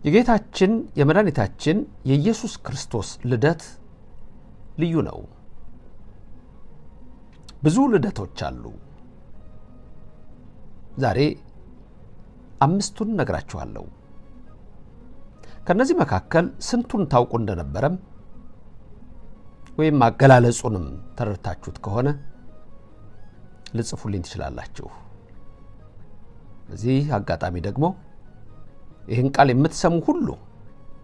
የጌታችን የመድኃኒታችን የኢየሱስ ክርስቶስ ልደት ልዩ ነው። ብዙ ልደቶች አሉ። ዛሬ 5ቱን ነግራችኋለሁ። ከነዚህ መካከል ስንቱን ታውቁ እንደነበረም ወይም አገላለጹንም ተረድታችሁት ከሆነ ልጽፉልኝ ትችላላችሁ። በዚህ አጋጣሚ ደግሞ ይህን ቃል የምትሰሙ ሁሉ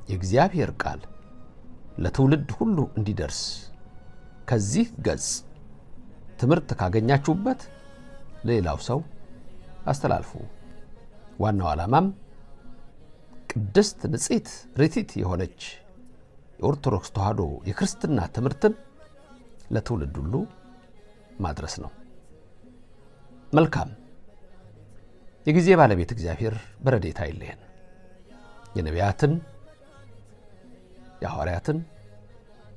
የእግዚአብሔር ቃል ለትውልድ ሁሉ እንዲደርስ ከዚህ ገጽ ትምህርት ካገኛችሁበት ለሌላው ሰው አስተላልፉ። ዋናው ዓላማም ቅድስት ንጽሕት ርቲት የሆነች የኦርቶዶክስ ተዋሕዶ የክርስትና ትምህርትን ለትውልድ ሁሉ ማድረስ ነው። መልካም የጊዜ ባለቤት እግዚአብሔር በረድኤቱ አይለየን። የነቢያትን የሐዋርያትን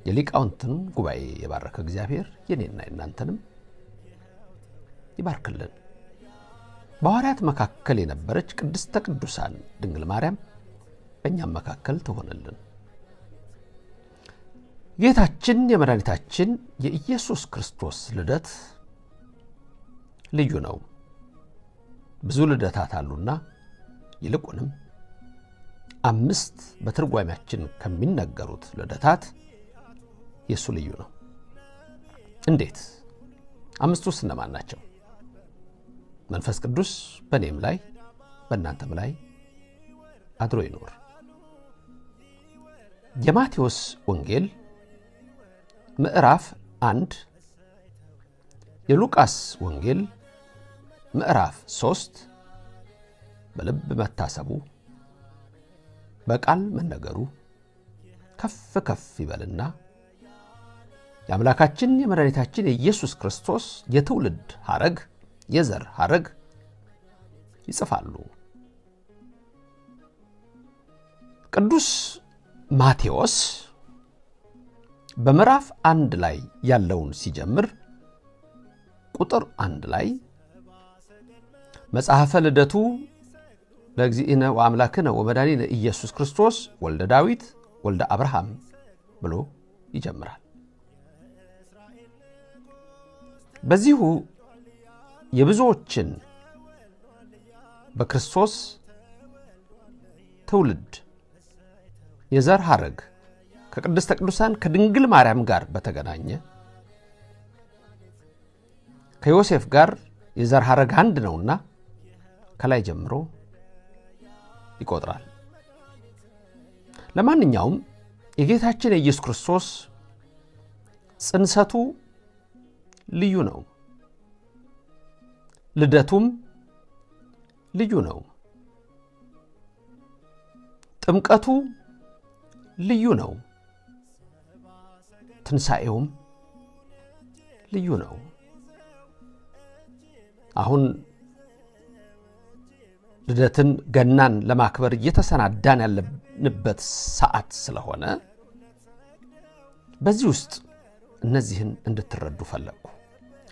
የሊቃውንትን ጉባኤ የባረከ እግዚአብሔር የኔና የናንተንም ይባርክልን። በሐዋርያት መካከል የነበረች ቅድስተ ቅዱሳን ድንግል ማርያም በእኛም መካከል ትሆንልን። ጌታችን የመድኃኒታችን የኢየሱስ ክርስቶስ ልደት ልዩ ነው። ብዙ ልደታት አሉና ይልቁንም 5 በትርጓሜያችን ከሚነገሩት ልደታት የሱ ልዩ ነው። እንዴት? 5ቱስ እነማን ናቸው? መንፈስ ቅዱስ በኔም ላይ በእናንተም ላይ አድሮ ይኖር። የማቴዎስ ወንጌል ምዕራፍ 1፣ የሉቃስ ወንጌል ምዕራፍ 3 በልብ መታሰቡ በቃል መነገሩ ከፍ ከፍ ይበልና የአምላካችን የመድኃኒታችን የኢየሱስ ክርስቶስ የትውልድ ሐረግ የዘር ሐረግ ይጽፋሉ። ቅዱስ ማቴዎስ በምዕራፍ 1 ላይ ያለውን ሲጀምር ቁጥር 1 ላይ መጽሐፈ ልደቱ ለእግዚእነ ወአምላክነ ወመድኃኒነ ኢየሱስ ክርስቶስ ወልደ ዳዊት ወልደ አብርሃም ብሎ ይጀምራል። በዚሁ የብዙዎችን በክርስቶስ ትውልድ የዘር ሐረግ ከቅድስተ ቅዱሳን ከድንግል ማርያም ጋር በተገናኘ ከዮሴፍ ጋር የዘር ሐረግ አንድ ነውና ከላይ ጀምሮ ይቆጥራል። ለማንኛውም የጌታችን የኢየሱስ ክርስቶስ ጽንሰቱ ልዩ ነው። ልደቱም ልዩ ነው። ጥምቀቱ ልዩ ነው። ትንሣኤውም ልዩ ነው። አሁን ልደትን ገናን ለማክበር እየተሰናዳን ያለንበት ሰዓት ስለሆነ በዚህ ውስጥ እነዚህን እንድትረዱ ፈለግኩ።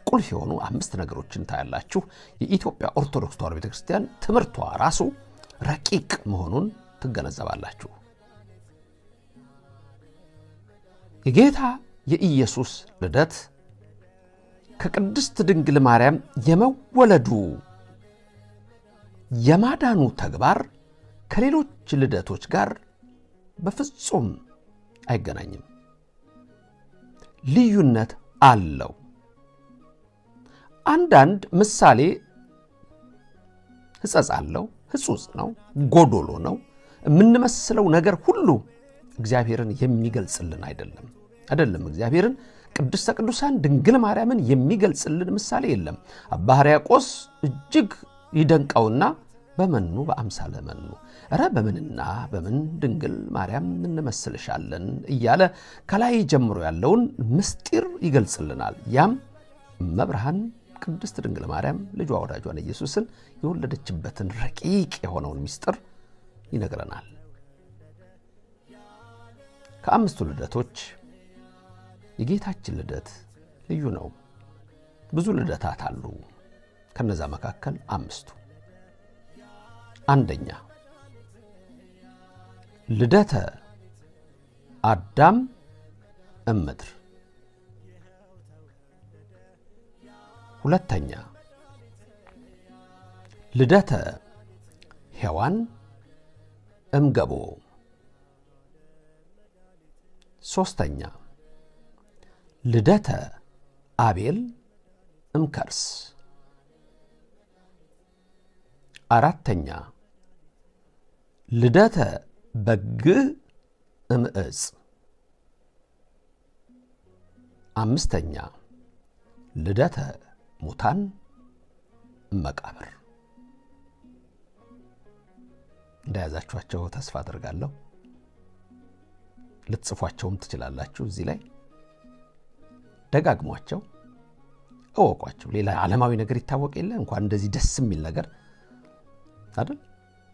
ቁልፍ የሆኑ 5 ነገሮችን ታያላችሁ። የኢትዮጵያ ኦርቶዶክስ ተዋሕዶ ቤተክርስቲያን ትምህርቷ ራሱ ረቂቅ መሆኑን ትገነዘባላችሁ። የጌታ የኢየሱስ ልደት ከቅድስት ድንግል ማርያም የመወለዱ የማዳኑ ተግባር ከሌሎች ልደቶች ጋር በፍጹም አይገናኝም። ልዩነት አለው። አንዳንድ ምሳሌ ሕጸጽ አለው፣ ሕጹጽ ነው፣ ጎዶሎ ነው። የምንመስለው ነገር ሁሉ እግዚአብሔርን የሚገልጽልን አይደለም። አይደለም እግዚአብሔርን ቅድስተ ቅዱሳን ድንግል ማርያምን የሚገልጽልን ምሳሌ የለም። አባ ሕርያቆስ እጅግ ይደንቀውና በመኑ በአምሳለ መኑ ኧረ በምንና በምን ድንግል ማርያም እንመስልሻለን እያለ ከላይ ጀምሮ ያለውን ምስጢር ይገልጽልናል። ያም እመብርሃን ቅድስት ድንግል ማርያም ልጇ ወዳጇን ኢየሱስን የወለደችበትን ረቂቅ የሆነውን ምስጢር ይነግረናል። ከአምስቱ ልደቶች የጌታችን ልደት ልዩ ነው። ብዙ ልደታት አሉ። ከነዛ መካከል 5ቱ። አንደኛ ልደተ አዳም እምድር። ሁለተኛ ልደተ ሔዋን እምገቦ። ሶስተኛ ልደተ አቤል እምከርስ። አራተኛ ልደተ በግ እምዕፅ። አምስተኛ ልደተ ሙታን እመቃብር። እንደያዛችኋቸው ተስፋ አድርጋለሁ። ልትጽፏቸውም ትችላላችሁ። እዚህ ላይ ደጋግሟቸው፣ እወቋቸው። ሌላ ዓለማዊ ነገር ይታወቅ የለ እንኳን እንደዚህ ደስ የሚል ነገር አይደል?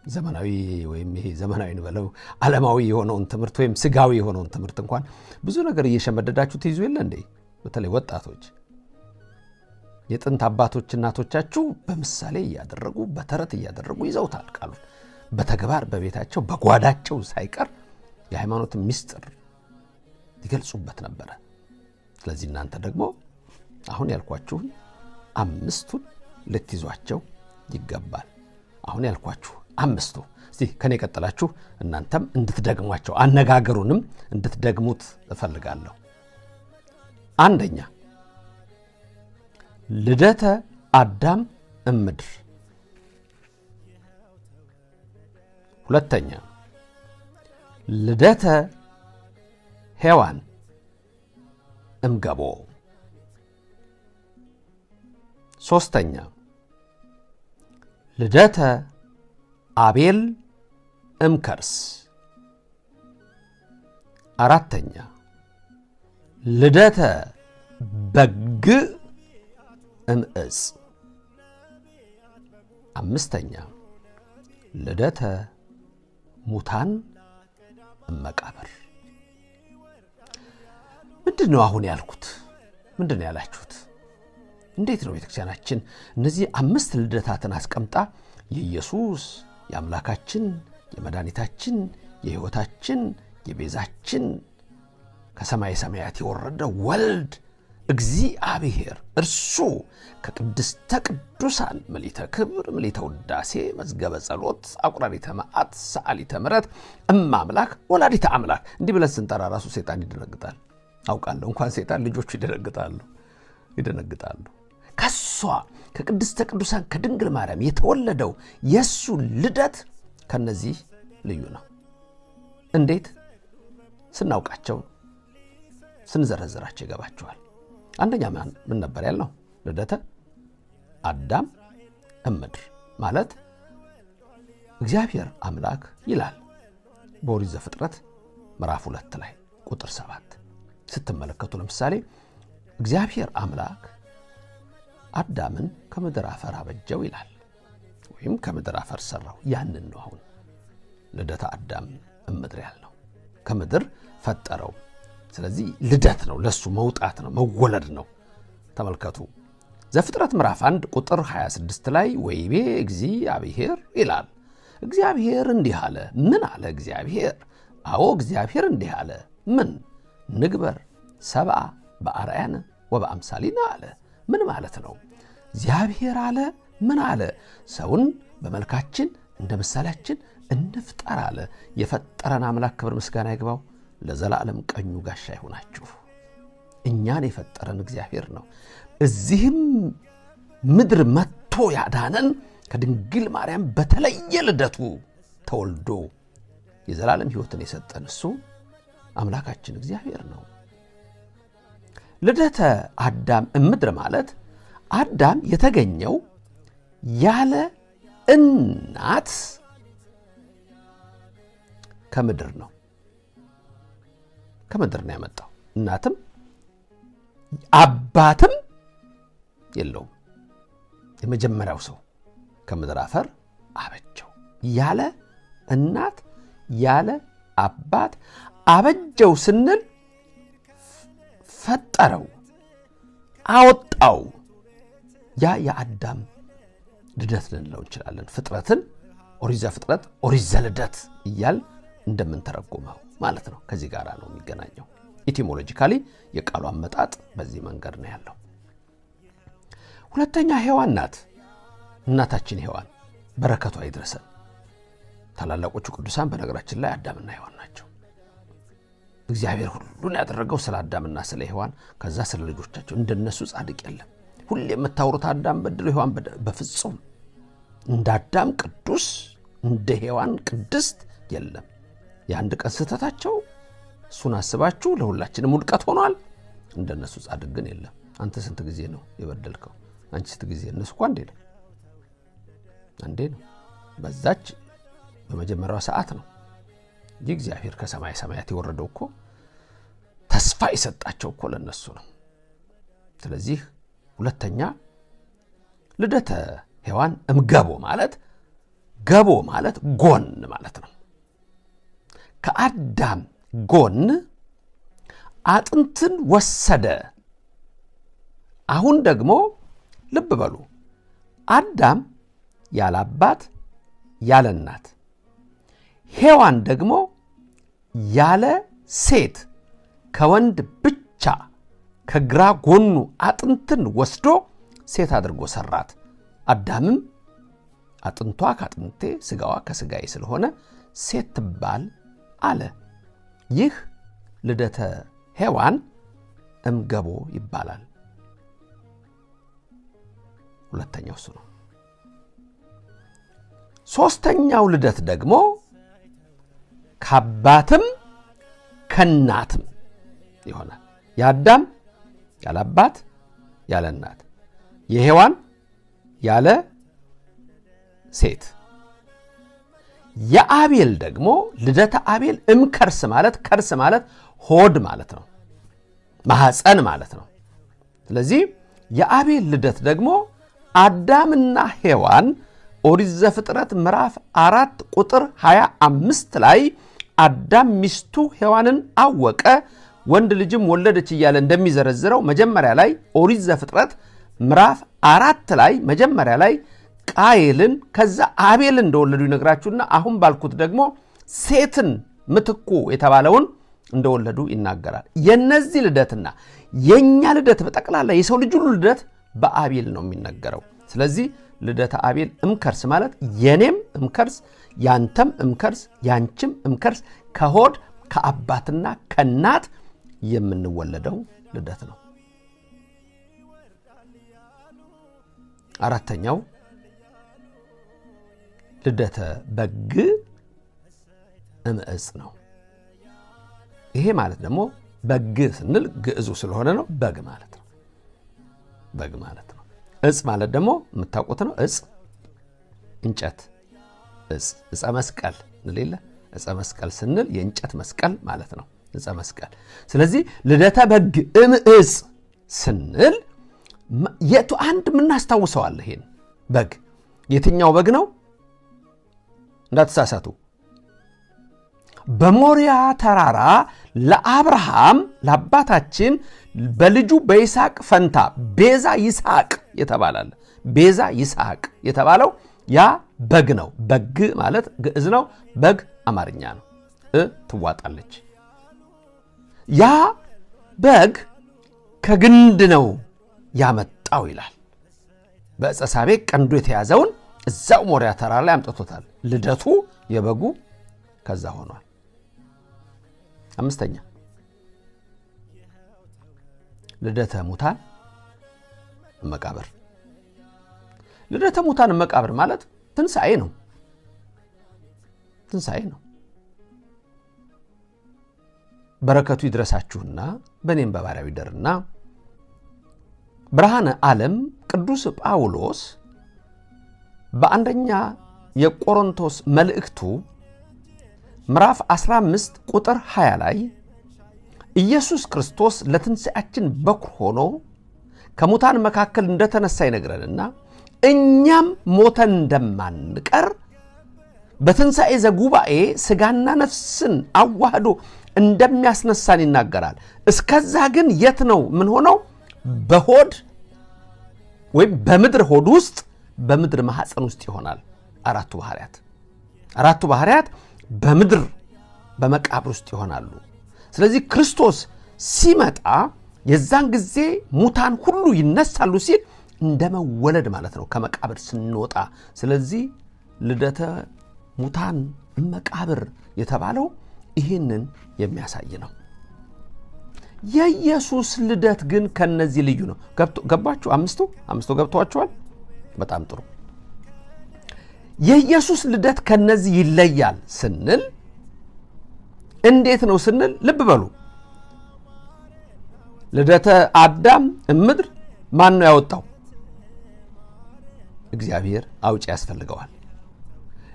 ዘመናዊ ወይም ይሄ ዘመናዊ እንበለው ዓለማዊ የሆነውን ትምህርት ወይም ስጋዊ የሆነውን ትምህርት እንኳን ብዙ ነገር እየሸመደዳችሁ ትይዙ የለ እንዴ? በተለይ ወጣቶች የጥንት አባቶች እናቶቻችሁ በምሳሌ እያደረጉ በተረት እያደረጉ ይዘውታል ቃሉን። በተግባር በቤታቸው በጓዳቸው ሳይቀር የሃይማኖትን ምስጢር ይገልጹበት ነበረ። ስለዚህ እናንተ ደግሞ አሁን ያልኳችሁን አምስቱን ልትይዟቸው ይገባል። አሁን ያልኳችሁ አምስቱ እስቲ ከኔ ቀጥላችሁ እናንተም እንድትደግሟቸው አነጋገሩንም እንድትደግሙት እፈልጋለሁ። አንደኛ ልደተ አዳም እምድር። ሁለተኛ ልደተ ሔዋን እምገቦ። ሶስተኛ ልደተ አቤል እምከርስ። አራተኛ ልደተ በግ እምዕፅ። አምስተኛ ልደተ ሙታን እመቃብር። ምንድን ነው አሁን ያልኩት? ምንድን ነው ያላችሁት? እንዴት ነው ቤተክርስቲያናችን እነዚህ አምስት ልደታትን አስቀምጣ የኢየሱስ የአምላካችን የመድኃኒታችን የሕይወታችን የቤዛችን ከሰማይ ሰማያት የወረደ ወልድ እግዚአብሔር እርሱ ከቅድስተ ቅዱሳን ምልዕተ ክብር ምልዕተ ውዳሴ መዝገበ ጸሎት አቁራሪተ መዓት ሰዓሊተ ምሕረት እመ አምላክ ወላዲተ አምላክ እንዲህ ብለን ስንጠራ ራሱ ሴጣን ይደነግጣል። አውቃለሁ፣ እንኳን ሴጣን ልጆቹ ይደነግጣሉ ይደነግጣሉ። ከሷ ከቅድስተ ቅዱሳን ከድንግል ማርያም የተወለደው የእሱ ልደት ከነዚህ ልዩ ነው። እንዴት? ስናውቃቸው ስንዘረዝራቸው ይገባቸዋል። አንደኛ ምን ነበር ያልነው? ልደተ አዳም እምድር ማለት እግዚአብሔር አምላክ ይላል በኦሪት ዘፍጥረት ምዕራፍ 2 ላይ ቁጥር 7 ስትመለከቱ፣ ለምሳሌ እግዚአብሔር አምላክ አዳምን ከምድር አፈር አበጀው ይላል፣ ወይም ከምድር አፈር ሰራው። ያንን ነው አሁን ልደተ አዳም እምድር ያልነው፣ ከምድር ፈጠረው። ስለዚህ ልደት ነው፣ ለሱ መውጣት ነው፣ መወለድ ነው። ተመልከቱ ዘፍጥረት ምዕራፍ 1 ቁጥር 26 ላይ ወይቤ እግዚአብሔር ይላል። እግዚአብሔር እንዲህ አለ። ምን አለ እግዚአብሔር? አዎ እግዚአብሔር እንዲህ አለ። ምን? ንግበር ሰብአ በአርአያነ ወበአምሳሊነ አለ። ምን ማለት ነው? እግዚአብሔር አለ ምን አለ? ሰውን በመልካችን እንደ ምሳሌያችን እንፍጠር አለ። የፈጠረን አምላክ ክብር ምስጋና ይግባው፣ ለዘላለም ቀኙ ጋሻ ይሁናችሁ። እኛን የፈጠረን እግዚአብሔር ነው። እዚህም ምድር መጥቶ ያዳነን ከድንግል ማርያም በተለየ ልደቱ ተወልዶ የዘላለም ሕይወትን የሰጠን እሱ አምላካችን እግዚአብሔር ነው። ልደተ አዳም እምድር ማለት አዳም የተገኘው ያለ እናት ከምድር ነው። ከምድር ነው ያመጣው። እናትም አባትም የለውም። የመጀመሪያው ሰው ከምድር አፈር አበጀው። ያለ እናት ያለ አባት አበጀው ስንል ፈጠረው፣ አወጣው። ያ የአዳም ልደት ልንለው እንችላለን። ፍጥረትን ኦሪት ዘፍጥረት፣ ኦሪት ዘልደት እያል እንደምንተረጉመው ማለት ነው። ከዚህ ጋር ነው የሚገናኘው። Etymologically የቃሉ አመጣጥ በዚህ መንገድ ነው ያለው። ሁለተኛ ሔዋን ናት። እናታችን ሔዋን በረከቷ ይድረሰን። ታላላቆቹ ቅዱሳን በነገራችን ላይ አዳምና ሔዋን ናቸው። እግዚአብሔር ሁሉን ያደረገው ስለ አዳምና ስለ ሔዋን ከዛ ስለ ልጆቻቸው። እንደነሱ ጻድቅ የለም። ሁሌ የምታወሩት አዳም በድሎ ሔዋን በፍጹም እንደ አዳም ቅዱስ እንደ ሔዋን ቅድስት የለም። የአንድ ቀን ስህተታቸው እሱን አስባችሁ ለሁላችንም ውድቀት ሆኗል። እንደነሱ ጻድቅ ግን የለም። አንተ ስንት ጊዜ ነው የበደልከው? አንቺ ስንት ጊዜ? እነሱ እኮ አንዴ ነው፣ አንዴ ነው። በዛች በመጀመሪያዋ ሰዓት ነው እንጂ እግዚአብሔር ከሰማይ ሰማያት የወረደው እኮ ተስፋ የሰጣቸው እኮ ለነሱ ነው። ስለዚህ ሁለተኛ ልደተ ሔዋን እምገቦ ማለት ገቦ ማለት ጎን ማለት ነው። ከአዳም ጎን አጥንትን ወሰደ። አሁን ደግሞ ልብ በሉ፣ አዳም ያለ አባት ያለ እናት፣ ሔዋን ደግሞ ያለ ሴት ከወንድ ብቻ ከግራ ጎኑ አጥንትን ወስዶ ሴት አድርጎ ሰራት። አዳምም አጥንቷ ከአጥንቴ ስጋዋ ከስጋዬ ስለሆነ ሴት ትባል አለ። ይህ ልደተ ሔዋን እምገቦ ይባላል። ሁለተኛው እሱ ነው። ሶስተኛው ልደት ደግሞ ከአባትም ከእናትም ይሆናል። የአዳም ያለ አባት ያለ እናት፣ የሔዋን ያለ ሴት። የአቤል ደግሞ ልደተ አቤል እምከርስ ማለት ከርስ ማለት ሆድ ማለት ነው፣ ማኅፀን ማለት ነው። ስለዚህ የአቤል ልደት ደግሞ አዳምና ሔዋን ኦሪት ዘፍጥረት ምዕራፍ 4 ቁጥር 25 ላይ አዳም ሚስቱ ሔዋንን አወቀ ወንድ ልጅም ወለደች እያለ እንደሚዘረዝረው መጀመሪያ ላይ ኦሪት ዘፍጥረት ምዕራፍ 4 ላይ መጀመሪያ ላይ ቃየልን ከዛ አቤልን እንደወለዱ ይነግራችሁና አሁን ባልኩት ደግሞ ሴትን ምትኩ የተባለውን እንደወለዱ ይናገራል። የነዚህ ልደትና የኛ ልደት በጠቅላላ የሰው ልጅ ሁሉ ልደት በአቤል ነው የሚነገረው። ስለዚህ ልደተ አቤል እምከርስ ማለት የኔም እምከርስ፣ ያንተም እምከርስ፣ ያንቺም እምከርስ ከሆድ ከአባትና ከእናት የምንወለደው ልደት ነው። አራተኛው ልደተ በግ እምዕፅ ነው። ይሄ ማለት ደግሞ በግ ስንል ግዕዙ ስለሆነ ነው፣ በግ ማለት ነው። በግ ማለት ነው። እጽ ማለት ደግሞ የምታውቁት ነው። እጽ እንጨት፣ እጽ ዕፀ መስቀል እንል፣ ዕፀ መስቀል ስንል የእንጨት መስቀል ማለት ነው። ዕፀ መስቀል። ስለዚህ ልደተ በግ እምዕፅ ስንል የቱ አንድ የምናስታውሰዋል። ይሄን በግ የትኛው በግ ነው? እንዳትሳሳቱ። በሞሪያ ተራራ ለአብርሃም ለአባታችን በልጁ በይስሐቅ ፈንታ ቤዛ ይስሐቅ የተባላል። ቤዛ ይስሐቅ የተባለው ያ በግ ነው። በግ ማለት ግዕዝ ነው። በግ አማርኛ ነው። ትዋጣለች። ያ በግ ከግንድ ነው ያመጣው ይላል። በዕፀ ሳቤቅ ቀንዱ የተያዘውን እዛው ሞሪያ ተራራ ላይ አምጥቶታል። ልደቱ የበጉ ከዛ ሆኗል። አምስተኛ ልደተ ሙታን መቃብር። ልደተ ሙታን መቃብር ማለት ትንሣኤ ነው። ትንሣኤ ነው። በረከቱ ይድረሳችሁና በእኔም በባሪያው ይደርና ብርሃነ ዓለም ቅዱስ ጳውሎስ በአንደኛ የቆሮንቶስ መልእክቱ ምዕራፍ 15 ቁጥር 20 ላይ ኢየሱስ ክርስቶስ ለትንሣኤያችን በኩር ሆኖ ከሙታን መካከል እንደተነሳ ይነግረንና እኛም ሞተን እንደማንቀር በትንሣኤ ዘጉባኤ ሥጋና ነፍስን አዋህዶ እንደሚያስነሳን ይናገራል። እስከዛ ግን የት ነው ምን ሆነው? በሆድ ወይም በምድር ሆድ ውስጥ በምድር ማኅፀን ውስጥ ይሆናል። አራቱ ባህርያት በምድር በመቃብር ውስጥ ይሆናሉ። ስለዚህ ክርስቶስ ሲመጣ የዛን ጊዜ ሙታን ሁሉ ይነሳሉ ሲል እንደ መወለድ ማለት ነው፣ ከመቃብር ስንወጣ። ስለዚህ ልደተ ሙታን መቃብር የተባለው ይህንን የሚያሳይ ነው። የኢየሱስ ልደት ግን ከነዚህ ልዩ ነው። ገባችሁ? አምስቱ ገብቷችኋል? በጣም ጥሩ። የኢየሱስ ልደት ከነዚህ ይለያል ስንል እንዴት ነው ስንል ልብ በሉ። ልደተ አዳም እምድር ማን ነው ያወጣው? እግዚአብሔር አውጪ ያስፈልገዋል።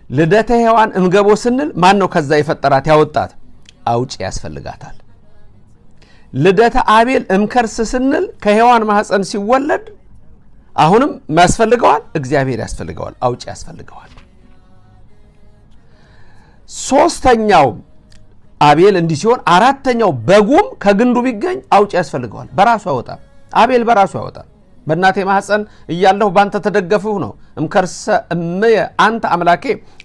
ልደተ ሔዋን እምገቦ ስንል ማን ነው ከዛ የፈጠራት ያወጣት? አውጪ ያስፈልጋታል። ልደተ አቤል እምከርስ ስንል ከሔዋን ማህፀን ሲወለድ አሁንም ያስፈልገዋል፣ እግዚአብሔር ያስፈልገዋል፣ አውጪ ያስፈልገዋል። ሶስተኛው አቤል እንዲህ ሲሆን፣ አራተኛው በጉም ከግንዱ ቢገኝ አውጪ ያስፈልገዋል። በራሱ አይወጣም። አቤል በራሱ አይወጣም። በእናቴ ማህፀን እያለሁ ባንተ ተደገፍሁ ነው። እምከርሰ እምየ አንተ አምላኬ፣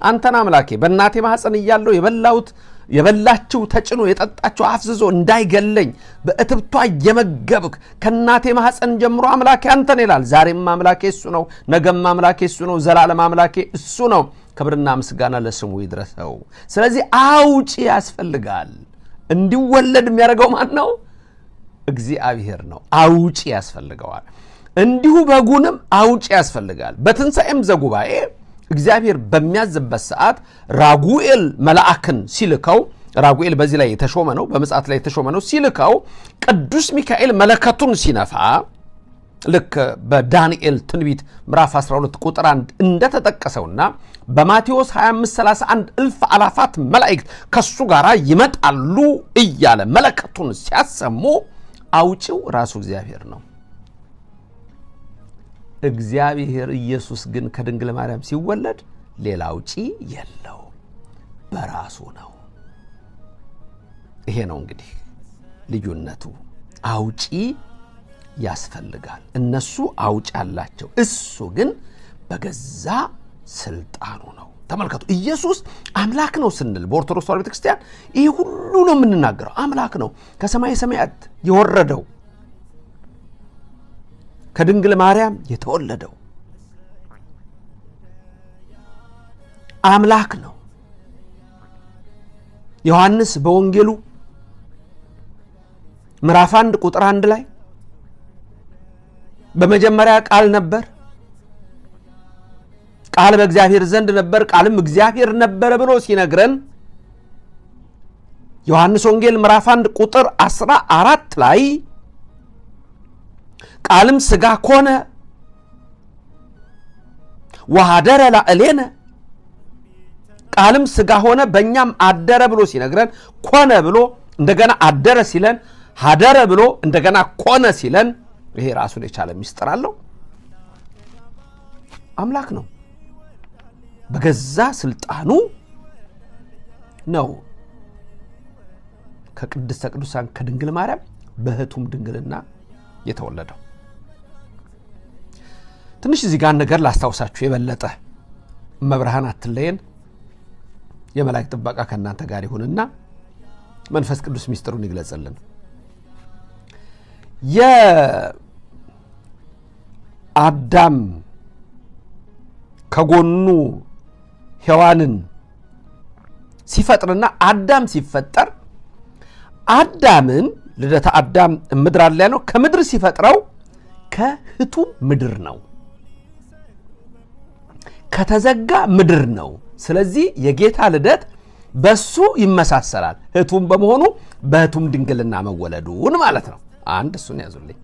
አንተን አምላኬ በእናቴ ማህፀን እያለሁ የበላሁት የበላችው ተጭኖ የጠጣችው አፍዝዞ እንዳይገለኝ በእትብቷ እየመገብክ ከእናቴ ማህፀን ጀምሮ አምላኬ አንተን ይላል። ዛሬም አምላኬ እሱ ነው፣ ነገም አምላኬ እሱ ነው፣ ዘላለም አምላኬ እሱ ነው። ክብርና ምስጋና ለስሙ ይድረሰው። ስለዚህ አውጪ ያስፈልጋል። እንዲወለድ የሚያደርገው ማን ነው? እግዚአብሔር ነው። አውጪ ያስፈልገዋል። እንዲሁ በጉንም አውጪ ያስፈልጋል። በትንሣኤም ዘጉባኤ እግዚአብሔር በሚያዝበት ሰዓት ራጉኤል መልአክን ሲልከው፣ ራጉኤል በዚህ ላይ የተሾመ ነው፣ በምጽአት ላይ የተሾመ ነው። ሲልከው ቅዱስ ሚካኤል መለከቱን ሲነፋ ልክ በዳንኤል ትንቢት ምዕራፍ 12 ቁጥር 1 እንደተጠቀሰውና በማቴዎስ 25:31 እልፍ አላፋት መላእክት ከሱ ጋር ይመጣሉ እያለ መለከቱን ሲያሰሙ አውጪው ራሱ እግዚአብሔር ነው። እግዚአብሔር ኢየሱስ ግን ከድንግል ማርያም ሲወለድ ሌላ አውጪ የለው፣ በራሱ ነው። ይሄ ነው እንግዲህ ልዩነቱ። አውጪ ያስፈልጋል። እነሱ አውጪ አላቸው፣ እሱ ግን በገዛ ስልጣኑ ነው። ተመልከቱ፣ ኢየሱስ አምላክ ነው ስንል በኦርቶዶክስ ተዋሕዶ ቤተክርስቲያን ይህ ሁሉ ነው የምንናገረው። አምላክ ነው፣ ከሰማይ ሰማያት የወረደው፣ ከድንግል ማርያም የተወለደው አምላክ ነው። ዮሐንስ በወንጌሉ ምዕራፍ 1 ቁጥር 1 ላይ በመጀመሪያ ቃል ነበር፣ ቃል በእግዚአብሔር ዘንድ ነበር፣ ቃልም እግዚአብሔር ነበረ ብሎ ሲነግረን ዮሐንስ ወንጌል ምዕራፍ 1 ቁጥር 14 ላይ ቃልም ሥጋ ኮነ ወኀደረ ላዕሌነ፣ ቃልም ሥጋ ሆነ በእኛም አደረ ብሎ ሲነግረን ኮነ ብሎ እንደገና አደረ ሲለን፣ ሀደረ ብሎ እንደገና ኮነ ሲለን ይሄ ራሱን የቻለ ሚስጥር አለው። አምላክ ነው። በገዛ ስልጣኑ ነው ከቅድስተ ቅዱሳን ከድንግል ማርያም በሕቱም ድንግልና የተወለደው። ትንሽ እዚህ ጋር ነገር ላስታውሳችሁ የበለጠ እመብርሃን አትለየን፣ የመላእክት ጥበቃ ከእናንተ ጋር ይሁንና መንፈስ ቅዱስ ሚስጥሩን ይግለጽልን። የአዳም ከጎኑ ሔዋንን ሲፈጥርና አዳም ሲፈጠር አዳምን ልደተ አዳም ምድር አለ ያለው ከምድር ሲፈጥረው ከህቱም ምድር ነው፣ ከተዘጋ ምድር ነው። ስለዚህ የጌታ ልደት በሱ ይመሳሰላል። ህቱም በመሆኑ በህቱም ድንግልና መወለዱን ማለት ነው። አንድ እሱን ያዙልኝ።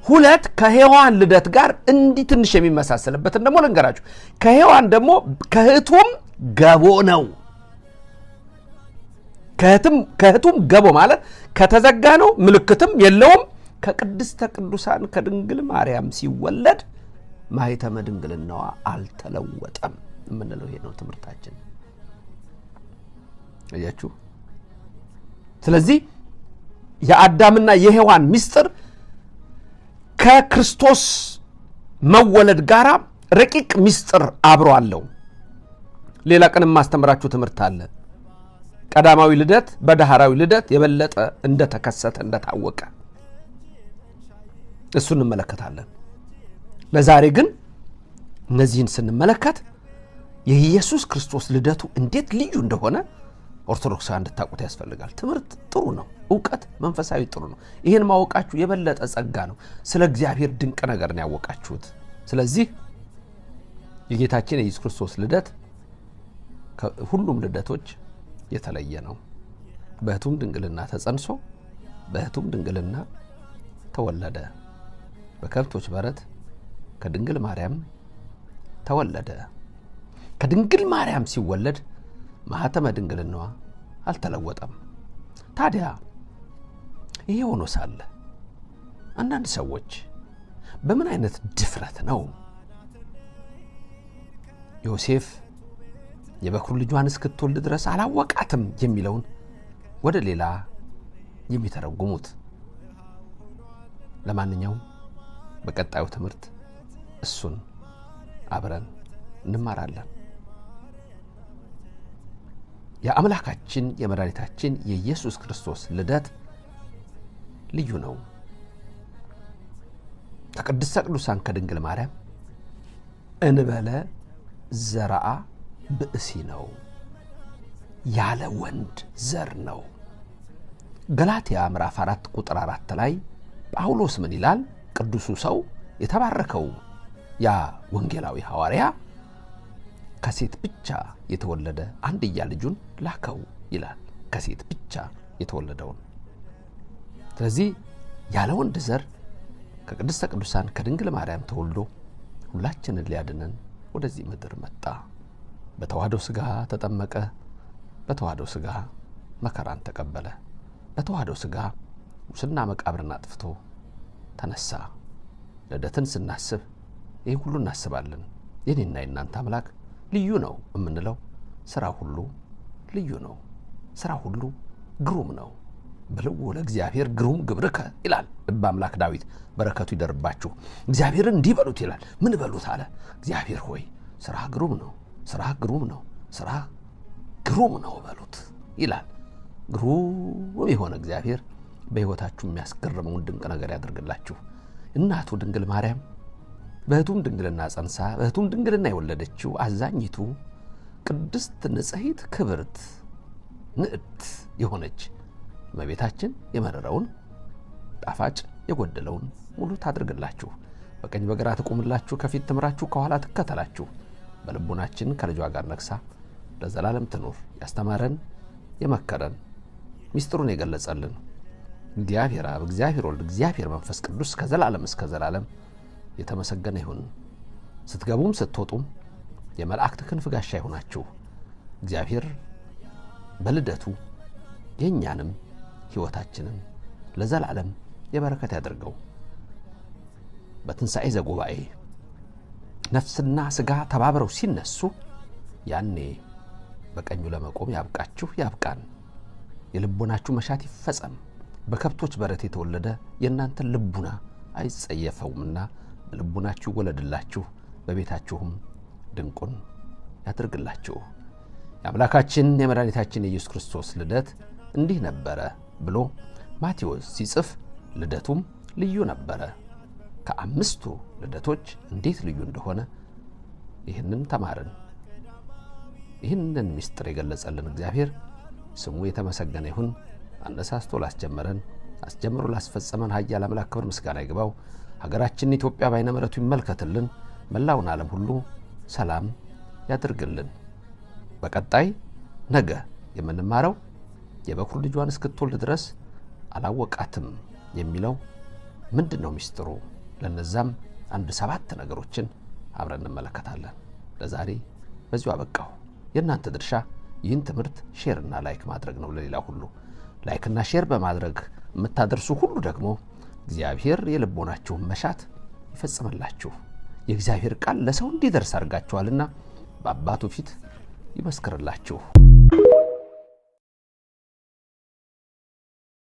ሁለት ከሔዋን ልደት ጋር እንዲህ ትንሽ የሚመሳሰልበትን ደግሞ ልንገራችሁ። ከሔዋን ደግሞ ከህቱም ገቦ ነው። ከህቱም ገቦ ማለት ከተዘጋ ነው፣ ምልክትም የለውም። ከቅድስተ ቅዱሳን ከድንግል ማርያም ሲወለድ ማኅተመ ድንግልናዋ አልተለወጠም የምንለው ይሄ ነው ትምህርታችን። አያችሁ። ስለዚህ የአዳምና የሔዋን ምስጢር ከክርስቶስ መወለድ ጋር ረቂቅ ምስጢር አብሮ አለው። ሌላ ቀን የማስተምራችሁ ትምህርት አለ። ቀዳማዊ ልደት በዳህራዊ ልደት የበለጠ እንደተከሰተ እንደታወቀ እሱን እንመለከታለን። ለዛሬ ግን እነዚህን ስንመለከት የኢየሱስ ክርስቶስ ልደቱ እንዴት ልዩ እንደሆነ ኦርቶዶክሳውያን እንድታውቁት ያስፈልጋል። ትምህርት ጥሩ ነው። እውቀት መንፈሳዊ ጥሩ ነው። ይሄን ማወቃችሁ የበለጠ ጸጋ ነው። ስለ እግዚአብሔር ድንቅ ነገር ነው ያወቃችሁት። ስለዚህ የጌታችን የኢየሱስ ክርስቶስ ልደት ከሁሉም ልደቶች የተለየ ነው። በሕቱም ድንግልና ተጸንሶ በሕቱም ድንግልና ተወለደ። በከብቶች በረት ከድንግል ማርያም ተወለደ። ከድንግል ማርያም ሲወለድ ማህተመ ድንግልናዋ አልተለወጠም። ታዲያ ይሄ ሆኖ ሳለ አንዳንድ ሰዎች በምን አይነት ድፍረት ነው ዮሴፍ የበኩር ልጇን እስክትወልድ ድረስ አላወቃትም የሚለውን ወደ ሌላ የሚተረጉሙት? ለማንኛውም በቀጣዩ ትምህርት እሱን አብረን እንማራለን። የአምላካችን የመድኃኒታችን የኢየሱስ ክርስቶስ ልደት ልዩ ነው። ከቅድስተ ቅዱሳን ከድንግል ማርያም እንበለ ዘርአ ብእሲ ነው፣ ያለ ወንድ ዘር ነው። ገላትያ ምዕራፍ 4 ቁጥር 4 ላይ ጳውሎስ ምን ይላል? ቅዱሱ ሰው የተባረከው ያ ወንጌላዊ ሐዋርያ ከሴት ብቻ የተወለደ አንድያ ልጁን ላከው ይላል። ከሴት ብቻ የተወለደውን። ስለዚህ ያለ ወንድ ዘር ከቅድስተ ቅዱሳን ከድንግል ማርያም ተወልዶ ሁላችንን ሊያድነን ወደዚህ ምድር መጣ። በተዋህዶ ስጋ ተጠመቀ። በተዋህዶ ስጋ መከራን ተቀበለ። በተዋህዶ ስጋ ሙስና መቃብርን አጥፍቶ ተነሳ። ልደትን ስናስብ ይህ ሁሉ እናስባለን። የኔና የናንተ አምላክ ልዩ ነው የምንለው ስራ ሁሉ ልዩ ነው። ስራ ሁሉ ግሩም ነው። በልዎ ለእግዚአብሔር ግሩም ግብርከ ይላል ልበ አምላክ ዳዊት። በረከቱ ይደርባችሁ። እግዚአብሔርን እንዲህ በሉት ይላል። ምን በሉት አለ? እግዚአብሔር ሆይ ስራ ግሩም ነው፣ ስራ ግሩም ነው፣ ስራ ግሩም ነው በሉት ይላል። ግሩም የሆነ እግዚአብሔር በሕይወታችሁ የሚያስገርመውን ድንቅ ነገር ያደርግላችሁ። እናቱ ድንግል ማርያም በሕቱም ድንግልና ጸንሳ በሕቱም ድንግልና የወለደችው አዛኝቱ ቅድስት ንጽሕት ክብርት ንዕት የሆነች እመቤታችን የመረረውን ጣፋጭ የጎደለውን ሙሉ ታድርግላችሁ። በቀኝ በግራ ትቁምላችሁ፣ ከፊት ትምራችሁ፣ ከኋላ ትከተላችሁ። በልቡናችን ከልጇ ጋር ነግሳ ለዘላለም ትኑር። ያስተማረን የመከረን ሚስጥሩን የገለጸልን እግዚአብሔር አብ፣ እግዚአብሔር ወልድ፣ እግዚአብሔር መንፈስ ቅዱስ ከዘላለም እስከ ዘላለም የተመሰገነ ይሁን። ስትገቡም ስትወጡም የመላእክት ክንፍ ጋሻ ይሁናችሁ። እግዚአብሔር በልደቱ የኛንም ሕይወታችንን ለዘላለም የበረከት ያድርገው። በትንሣኤ ዘጉባኤ ነፍስና ስጋ ተባብረው ሲነሱ ያኔ በቀኙ ለመቆም ያብቃችሁ፣ ያብቃን። የልቦናችሁ መሻት ይፈጸም። በከብቶች በረት የተወለደ የእናንተን ልቡና አይጸየፈውምና በልቡናችሁ ይወለድላችሁ፣ በቤታችሁም ድንቁን ያድርግላችሁ። የአምላካችን የመድኃኒታችን የኢየሱስ ክርስቶስ ልደት እንዲህ ነበረ ብሎ ማቴዎስ ሲጽፍ ልደቱም ልዩ ነበረ። ከአምስቱ ልደቶች እንዴት ልዩ እንደሆነ ይህንን ተማርን። ይህንን ምስጢር የገለጸልን እግዚአብሔር ስሙ የተመሰገነ ይሁን። አነሳስቶ ላስጀመረን አስጀምሮ ላስፈጸመን ኃያል አምላክ ክብር ምስጋና ይግባው። ሀገራችንን ኢትዮጵያ በዓይነ ምሕረቱ ይመልከትልን። መላውን ዓለም ሁሉ ሰላም ያድርግልን። በቀጣይ ነገ የምንማረው የበኩር ልጇን እስክትወልድ ድረስ አላወቃትም የሚለው ምንድነው ሚስጥሩ? ለነዛም አንድ 7 ነገሮችን አብረን እንመለከታለን። ለዛሬ በዚሁ አበቃሁ። የእናንተ ድርሻ ይህን ትምህርት share እና like ማድረግ ነው። ለሌላ ሁሉ like እና share በማድረግ የምታደርሱ ሁሉ ደግሞ እግዚአብሔር የልቦናችሁን መሻት ይፈጽምላችሁ። የእግዚአብሔር ቃል ለሰው እንዲደርስ አድርጋችኋልና በአባቱ ፊት ይመስክርላችሁ።